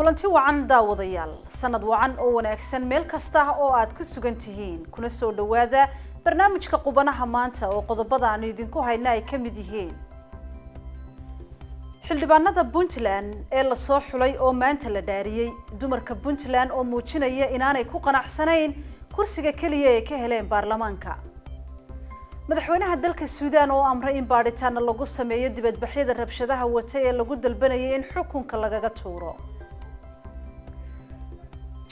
Kulanti wacan, daawadayaal. Sanad wacan oo wanaagsan meel kasta oo aad ku sugan tihiin. Kuna soo dhowaada barnaamijka Qubanaha Maanta, oo qodobada aanu idinku hayna ay ka mid yihiin: xildhibaanada Puntland ee lasoo xulay oo maanta la dhaariyey, dumarka Puntland oo muujinaya inaanay ku qanacsanayn kursiga keliya ee ka heleen baarlamaanka, madaxweynaha dalka Suudaan oo amray in baadhitaana lagu sameeyo dibadbaxyada rabshadaha wata ee lagu dalbanayay in xukunka lagaga tuuro,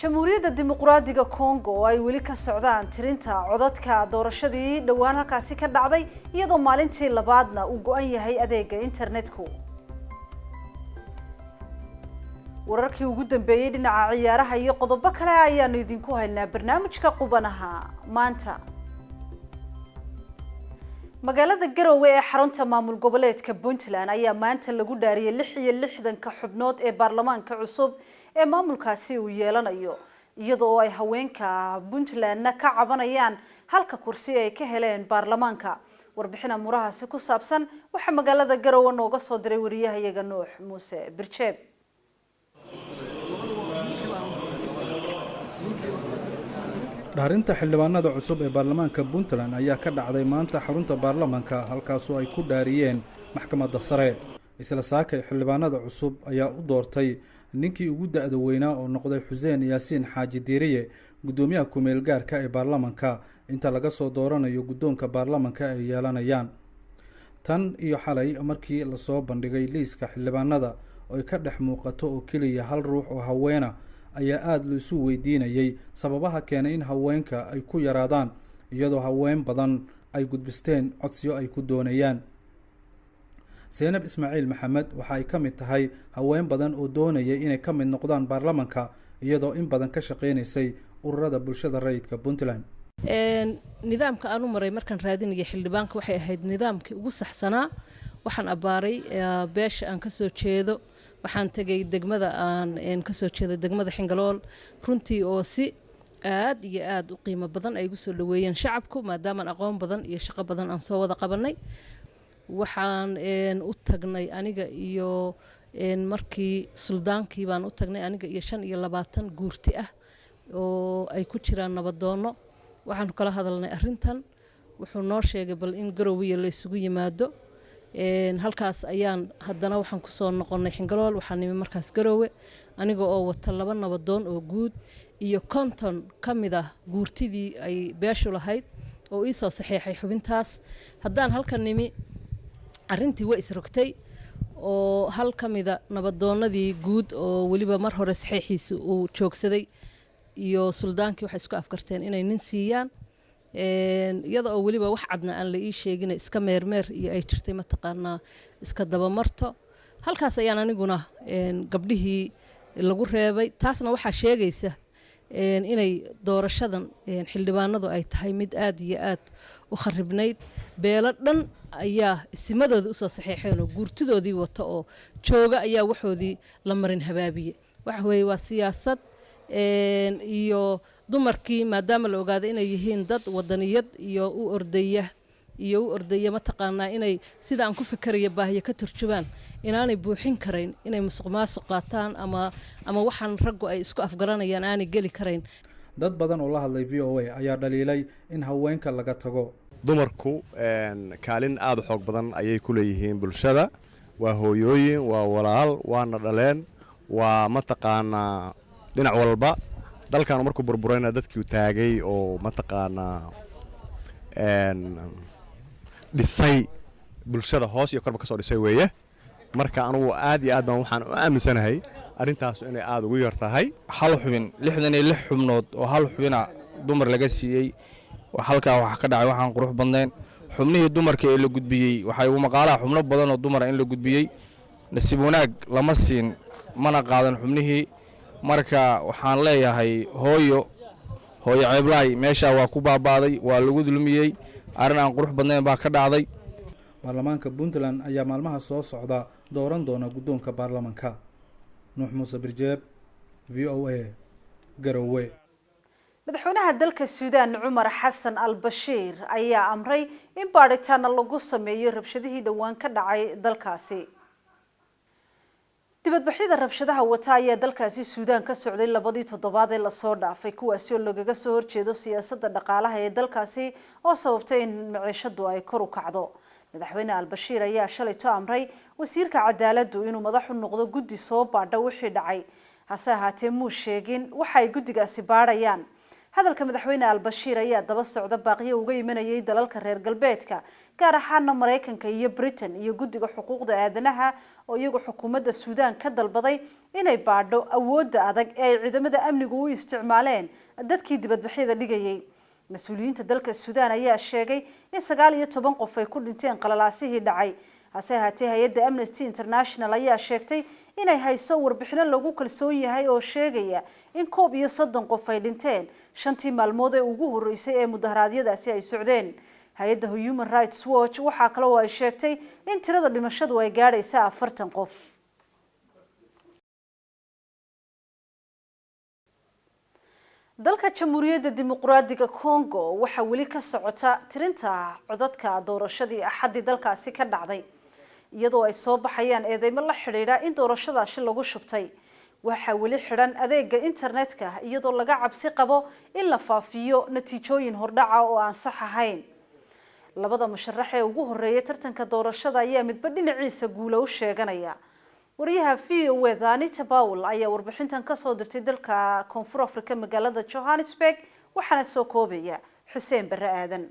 Jamhuuriyadda Dimuqraadiga Congo oo ay weli ka socdaan tirinta codadka doorashadii dhowaan halkaasi ka dhacday, iyadoo maalintii labaadna uu go-an yahay adeega internetku, wararkii ugu dambeeyey dhinaca ciyaaraha iyo qodobo kale ayaanu idinku haynaa barnaamijka Qubanaha Maanta. Magaalada Garowe ee xarunta maamul goboleedka Puntland ayaa maanta lagu dhaariyey 66-ka xubnood ee baarlamaanka cusub ee maamulkaasi uu yeelanayo, iyadoo ay haweenka Puntlandna ka cabanayaan halka kursi ay ka heleen baarlamaanka. Warbixin amuurahaasi ku saabsan waxaa magaalada Garowe nooga soo diray wariyahayaga Nuux Muuse Birjeeb. Dhaarinta xildhibaanada cusub ee baarlamaanka Puntland ayaa ka dhacday maanta xarunta baarlamaanka, halkaasoo ay ku dhaariyeen maxkamadda sare. Isla saakay xildhibaanada cusub ayaa u doortay ninkii ugu da-da weynaa oo noqday Xuseen Yaasiin Xaaji Diiriye guddoomiyaha ku-meel gaarka ee baarlamanka inta laga soo dooranayo guddoonka baarlamanka ay yeelanayaan. Tan iyo xalay markii lasoo bandhigay liiska xildhibaanada oo ay ka dhex muuqato oo keliya hal ruux oo haweena, ayaa aada laisu weydiinayay sababaha keenay in haweenka ay ku yaraadaan, iyadoo haween badan ay gudbisteen codsiyo ay ku doonayaan. Seynab Ismaaciil Maxamed waxa ay ka mid tahay haween badan oo doonayay inay ka mid noqdaan baarlamanka, iyadoo in badan ka shaqeynaysay ururada bulshada rayidka Puntland. Nidaamka aan u maray markaan raadinayay xildhibaanka waxay ahayd nidaamkii ugu saxsanaa. Waxaan abbaaray beesha aan kasoo jeedo. Waxaan tegay degmada aan kasoo jeedo, degmada Xingalool, runtii oo si aad iyo aad u qiimo badan ay igu soo dhaweeyeen shacabku, maadaamaan aqoon badan iyo shaqo badan aan soo wada qabanay. Waxaan u tagnay aniga iyo markii suldaankii baan u tagnay, aniga iyo 25 guurti ah oo ay ku jiraan nabadoonno. Waxaanu kala hadalnay arrintan. Wuxuu noo sheegay bal in Garowiya la isugu yimaado. Halkaas ayaan haddana waxaan kusoo noqonnay Xingalool. Waxaan nimi markaas Garoowe aniga oo wata laba nabadoon oo guud iyo 50 ka mid ah guurtidii ay beeshu lahayd oo iisoo saxeexay xubintaas. Haddaan halkan nimi, arrintii way isrogtay, oo hal ka mida nabadoonnadii guud oo weliba mar hore saxeexiisi uu joogsaday iyo suldaankii waxay isku afgarteen inay nin siiyaan, iyada oo weliba wax cadna aan la ii sheegin, iska meermeer iyo ay jirtay, mataqaanaa, iska dabamarto. Halkaas ayaan aniguna gabdhihii lagu reebay. Taasna waxaa sheegaysa inay doorashadan xildhibaanadu ay tahay mid aad iyo aad u kharibnayd. Beelo dhan ayaa isimadooda usoo saxeexeen oo guurtidoodii wata oo jooga ayaa waxoodii la marin habaabiye. Waxa weeye waa siyaasad iyo dumarkii, maadaama la ogaaday inay yihiin dad wadaniyad iyo u ordaya iyo u ordaya, mataqaanaa, inay sida aan ku fikerayo baahiyo ka turjubaan, inaanay buuxin karayn inay musuq maasuq qaataan ama waxaan raggu ay isku afgaranayaan aanay geli karayn. Dad badan oo la hadlay VOA ayaa dhaliilay in haweenka laga tago. Dumarku kaalin aada u xoog badan ayay ku leeyihiin bulshada. Waa hooyooyin, waa walaal, waana dhaleen, waa mataqaanaa dhinac walba. Dalkan markuu burburayna dadkii taagay oo mataqaanaa dhisay bulshada hoos iyo korba ka soo dhisay weeye. Marka anugu aad iyo aad baan waxaan u aaminsanahay arrintaas inay aada ugu yar tahay. Hal xubin, 66 xubnood oo hal xubina dumar laga siiyey, halkaa waxa ka dhacay waxaan qurux badnayn. Xubnihii dumarka ee la gudbiyey, waxay ugu maqaalaha xubno badan oo dumara in la gudbiyey. Nasiib wanaag lama siin, mana qaadan xubnihii. Marka waxaan leeyahay hooyo, hooyo ceeblaay, meeshaa waa ku baabaaday, waa lagu dulmiyey, arrin aan qurux badnayn baa ka dhacday. Baarlamaanka Puntland ayaa maalmaha soo socda dooran doona guddoonka baarlamanka. Nuux Muuse Birjeeb, VOA, Garowe. Madaxweynaha dalka Suudaan Cumar Xasan al Bashiir ayaa amray in baadhitaana lagu sameeyo rabshadihii dhowaan ka dhacay dalkaasi. Dibadbaxyada rabshadaha wata ayaa dalkaasi Suudaan ka socday labadii toddobaad ee lasoo dhaafay, kuwaasi oo lagaga soo horjeedo siyaasadda dhaqaalaha ee dalkaasi oo sababtay in maciishadu ay kor u kacdo. Madaxweyne Albashiir ayaa shalayto amray wasiirka cadaaladdu inuu madax u noqdo guddi soo baadha wixii dhacay. Hase ahaatee, muu sheegin waxa ay guddigaasi baadhayaan. Hadalka madaxweyne Albashiir ayaa daba socda baaqyo uga imanayay dalalka reer galbeedka, gaar ahaana Maraykanka iyo Britain iyo Guddiga Xuquuqda Aadanaha, oo iyagu xukuumadda Suudaan ka dalbaday inay baadho awoodda adag ee ay ciidamada amnigu u isticmaaleen dadkii dibadbaxyada dhigayay. Mas-uuliyiinta dalka Suudaan ayaa sheegay in 19 qof ay ku dhinteen qalalaasihii dhacay. Hase ahaatee, hay-adda Amnesty International ayaa sheegtay inay hayso warbixino lagu kalsoon yahay oo sheegaya in 31 qof ay dhinteen 5-tii maalmood ee ugu horreysay ee mudaharaadyadaasi ay socdeen. Hay-adda Human Rights Watch waxaa kale oo ay sheegtay in tirada dhimashadu ay gaadhaysa 40 qof. Dalka Jamhuuriyadda Dimuqraadiga Congo waxaa weli ka socota tirinta codadka doorashadii Axaddii dalkaasi ka dhacday, iyadoo ay soo baxayaan eedeymo la xidhiidha in doorashadaasi lagu shubtay. Waxaa weli xidhan adeega internetka, iyadoo laga cabsi qabo in la faafiyo natiijooyin hordhaca oo aan sax ahayn. Labada musharax ee ugu horeeya tartanka doorashada ayaa midba dhinaciisa guula u sheeganaya. Wariyaha VOA da Anita Powell ayaa warbixintan kasoo dirtay dalka Koonfur Africa, magaalada Johannesburg, waxaana soo koobaya Xuseen Barre Aadan.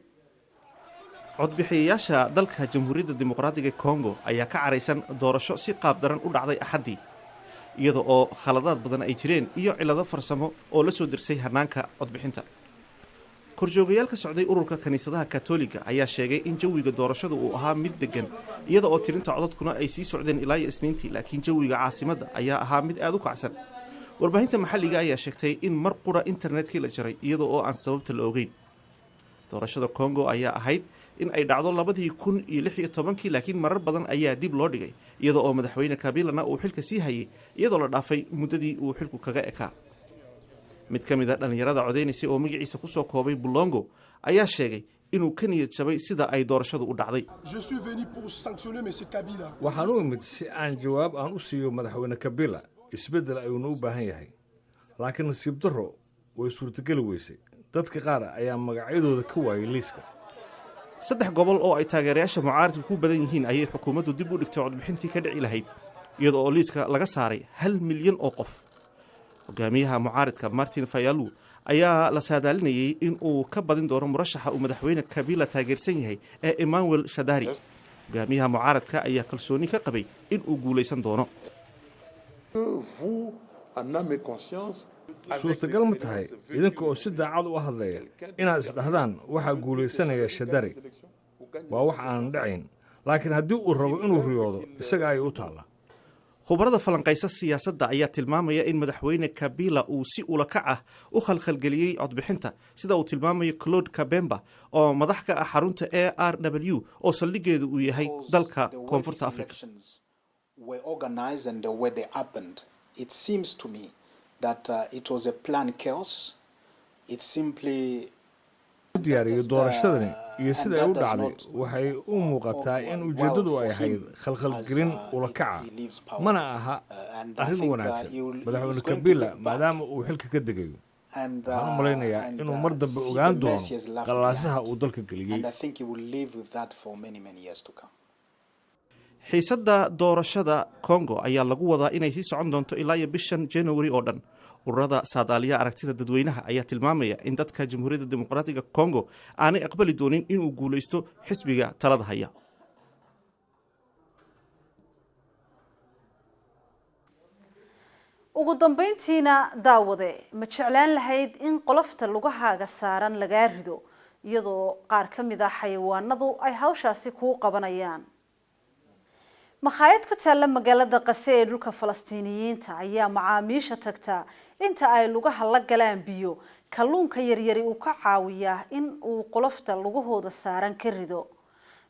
Codbixiyayaasha dalka Jamhuuriyadda Dimuqraadiga Kongo ayaa ka caraysan doorasho si qaab daran u dhacday Axaddii, iyada oo khaladaad badan ay jireen iyo cillado farsamo oo la soo dirsay hannaanka codbixinta. Korjoogayaal ka socday ururka kiniisadaha Katoliga ayaa sheegay in jawiga doorashadu uu ahaa mid deggan, iyada oo tirinta codadkuna ay sii socdeen ilaa iyo Isniintii, laakiin jawiga caasimadda ayaa ahaa mid aad u kacsan. Warbaahinta maxalliga ayaa sheegtay in mar qura internetkii la jaray, iyada oo aan sababta la ogeyn. Doorashada Kongo ayaa ahayd in ay dhacdo 2016-kii, laakiin marar badan ayaa dib loo dhigay, iyada oo madaxweyne Kabilana uu xilka sii hayay, iyadoo la dhaafay muddadii uu xilku kaga ekaa. Mid ka mid a dhallinyarada codeynaysay oo magaciisa kusoo koobay Bulongo ayaa sheegay inuu ka niyad jabay sida ay doorashadu u dhacday. Waxaan u imid si aan jawaab aan u siiyo madaxweyne Kabila. Isbeddel ayuuna u baahan yahay, laakiin nasiib darro way suurtageli weysay. Dadka qaar ayaa magacyadooda ka waayay liiska. Saddex gobol oo ay taageerayaasha mucaaradka ku badan yihiin ayay xukuumaddu dib u dhigtay codbixintii ka dhici lahayd, iyada oo liiska laga saaray 1 milyan oo qof. Hogaamiyaha mucaaridka Martin Fayalu ayaa la saadaalinayay in uu ka badin doono murashaxa uu madaxweyne Kabila taageersan yahay ee Emmanuel Shadari. Hogaamiyaha mucaaradka ayaa kalsooni ka qabay in uu guulaysan doono. Suurtagal ma tahay idinka oo si daacad u hadlaya inaad isdhahdaan waxaa guulaysanaya Shadari? Waa wax aanan dhacayn, laakiin haddii uu rabo inuu riyoodo, isaga ayay u taallaa. Khubarada falanqaysa siyaasadda ayaa tilmaamaya in madaxweyne Kabila uu si ula kac ah u khalkhalgeliyey codbixinta, sida uu tilmaamayo Claude Kabemba oo madax ka ah xarunta ARW oo saldhigeedu uu yahay dalka Koonfurta Africa. Were organized and the way they happened, it seems to me that it was a planned chaos. It simply U diyaariyey doorashadani iyo sida ay u dhacday waxay u muuqataa in ujeeddadu ay ahayd khalkhalgelin ula kaca, mana aha arrin wanaagsan madaxweyne Kabila maadaama uu xilka ka degayo. Waxaan u malaynayaa inuu mar dambe ogaan doono qalalaasaha uu dalka geliyey. And I think he will live with that for many, many years to come. Xiisadda doorashada Congo ayaa lagu wadaa inay sii socon doonto ilaa iyo bishan January oo dhan. Ururada saadaaliya aragtida dadweynaha ayaa tilmaamaya in dadka Jamhuuriyadda Dimuqraatiga Congo aanay aqbali doonin inuu guulaysto xisbiga talada haya. Ugu dambeyntiina, daawade, ma jeclaan lahayd in qolofta lugahaaga saaran lagaa rido, iyadoo qaar ka mid ah xayawaanadu ay hawshaasi kuu qabanayaan? Makhaayad ku taalla magaalada Qase ee dhulka Falastiiniyiinta ayaa macaamiisha tagtaa inta ay lugaha la galaan biyo, kalluunka yaryari uu ka caawiyaa in uu qolofta lugahooda saaran ka rido.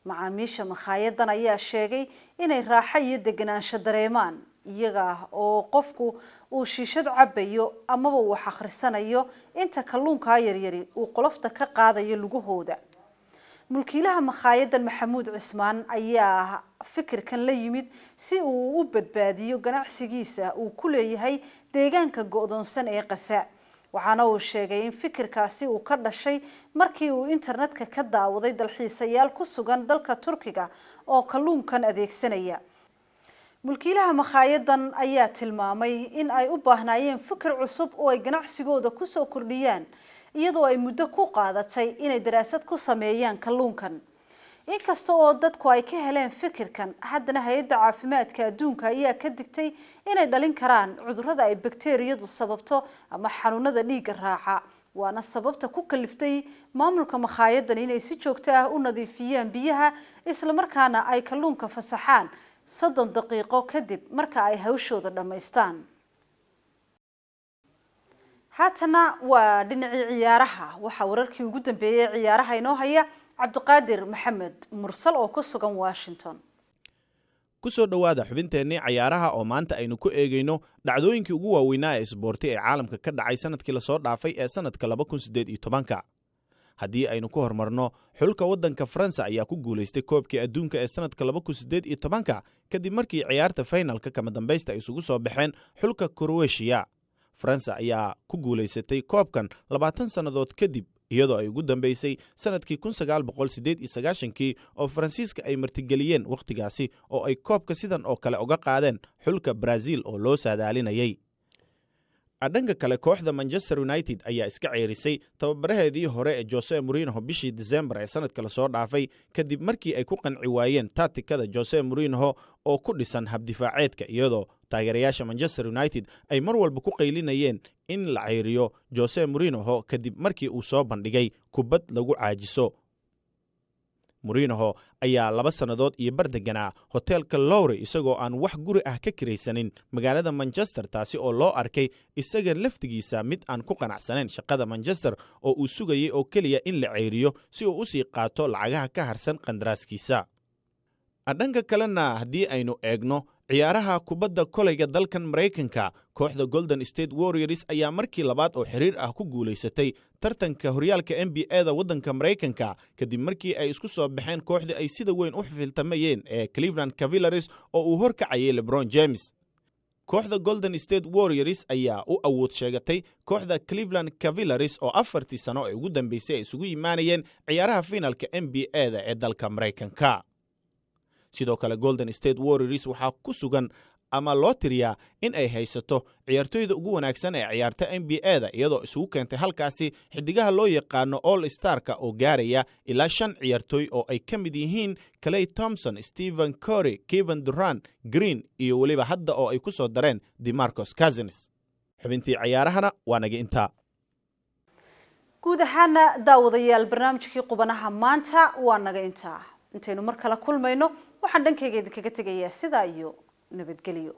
Macaamiisha makhaayadan ayaa sheegay inay raaxo iyo deganaansho dareemaan, iyaga oo qofku uu shiishad cabayo amaba uu wax akhrisanayo inta kalluunkaa yaryari uu qolofta ka qaadayo lugahooda. Mulkiilaha makhaayaddan Maxamuud Cismaan ayaa fikirkan la yimid si uu u badbaadiyo ganacsigiisa uu ku leeyahay deegaanka go'doonsan ee Qasa, waxaana uu sheegay in fikirkaasi uu ka dhashay markii uu internetka ka daawaday dalxiisayaal ku sugan dalka Turkiga oo kalluunkan adeegsanaya. Mulkiilaha makhaayaddan ayaa tilmaamay in ay u baahnaayeen fikir cusub oo ay ganacsigooda kusoo kordhiyaan, iyadoo ay muddo ku qaadatay inay daraasad ku sameeyaan kalluunkan. Inkasta oo dadku ay ka heleen fikirkan, haddana Hay-adda Caafimaadka Adduunka ayaa ka digtay inay dhalin karaan cudurrada ay bakteriyadu sababto ama xanuunada dhiigga raaca, waana sababta ku kaliftay maamulka makhaayaddan inay si joogto ah u nadiifiyaan biyaha, islamarkaana ay kalluunka fasaxaan 30 daqiiqo kadib marka ay hawshooda dhammaystaan. Haatana waa dhinacii ciyaaraha. Waxaa wararkii ugu dambeeyey ciyaaraha inoo haya Cabdiqaadir Maxamed Mursal oo ku sugan Washington. Ku soo dhowaada xubinteennii cayaaraha oo maanta aynu ku eegayno dhacdooyinkii ugu waaweynaa ee isboorti ee caalamka ka dhacay sanadkii lasoo dhaafay ee sanadka 2018-ka. Haddii aynu ku hormarno, xulka waddanka Faransa ayaa ku guulaystay koobkii adduunka ee sanadka 2018-ka, kadib markii ciyaarta faynalka kama dambaysta ay isugu soo baxeen xulka Kroweshiya. Faransa ayaa ku guulaysatay koobkan 20 sannadood kadib, iyadoo ay ugu dambeysay sanadkii 1998-kii oo Faransiiska ay martigeliyeen, wakhtigaasi oo ay koobka sidan oo kale uga qaadeen xulka Brazil oo loo saadaalinayay. Dhanka kale, kooxda Manchester United ayaa iska ceerisay tababaraheedii hore ee Jose Mourinho bishii Disembar ee sanadka lasoo dhaafay, kadib markii ay ku qanci waayeen taatikada Jose Mourinho oo ku dhisan habdifaaceedka, iyadoo taageerayaasha Manchester United ay mar walba ku qaylinayeen in la ceyriyo Jose Mourinho kadib markii uu soo bandhigay kubad lagu caajiso. Mourinho ayaa 2 sannadood iyo bar deganaa hoteelka Lowry, isagoo aan wax guri ah ka kiraysanin magaalada Manchester, taasi oo loo arkay isaga laftigiisa mid aan ku qanacsanayn shaqada Manchester oo uu sugayay oo keliya in la ceyriyo si uu usii qaato lacagaha ka harsan qandaraaskiisa. Dhanka kalena, haddii aynu eegno ciyaaraha kubadda koleyga dalkan Maraykanka, kooxda Golden State Warriors ayaa markii labaad oo xiriir ah ku guulaysatay tartanka horyaalka NBA da waddanka Maraykanka, kadib markii ay isku soo baxeen kooxdii ay sida weyn u xifiltamayeen ee Cleveland Cavaliers oo uu horkacayay LeBron James. Kooxda Golden State Warriors ayaa u awood sheegatay kooxda Cleveland Cavaliers oo afartii sano ee ugu dambeysay ay isugu yimaanayeen ciyaaraha finalka NBA da ee dalka Maraykanka. Sidoo kale, Golden State Warriors waxaa ku sugan ama loo tiriyaa in ay haysato ciyaartoyda ugu wanaagsan ee ciyaarta NBA da, iyadoo isugu keentay halkaasi xidigaha loo yaqaano All Starka oo gaaraya ilaa shan ciyaartooy oo ay ka mid yihiin Klay Thompson, Stephen Curry, Kevin Durant, Green iyo weliba hadda oo ay ku soo dareen DeMarcus Cousins. Xubintii cayaarahana waa naga intaa. Guud ahaana, daawadayaal, barnaamijkii qubanaha maanta waa naga intaa. Intaynu mar kale kulmayno, waxaan dhankayga idinkaga tegayaa sidaa iyo nabadgelyo.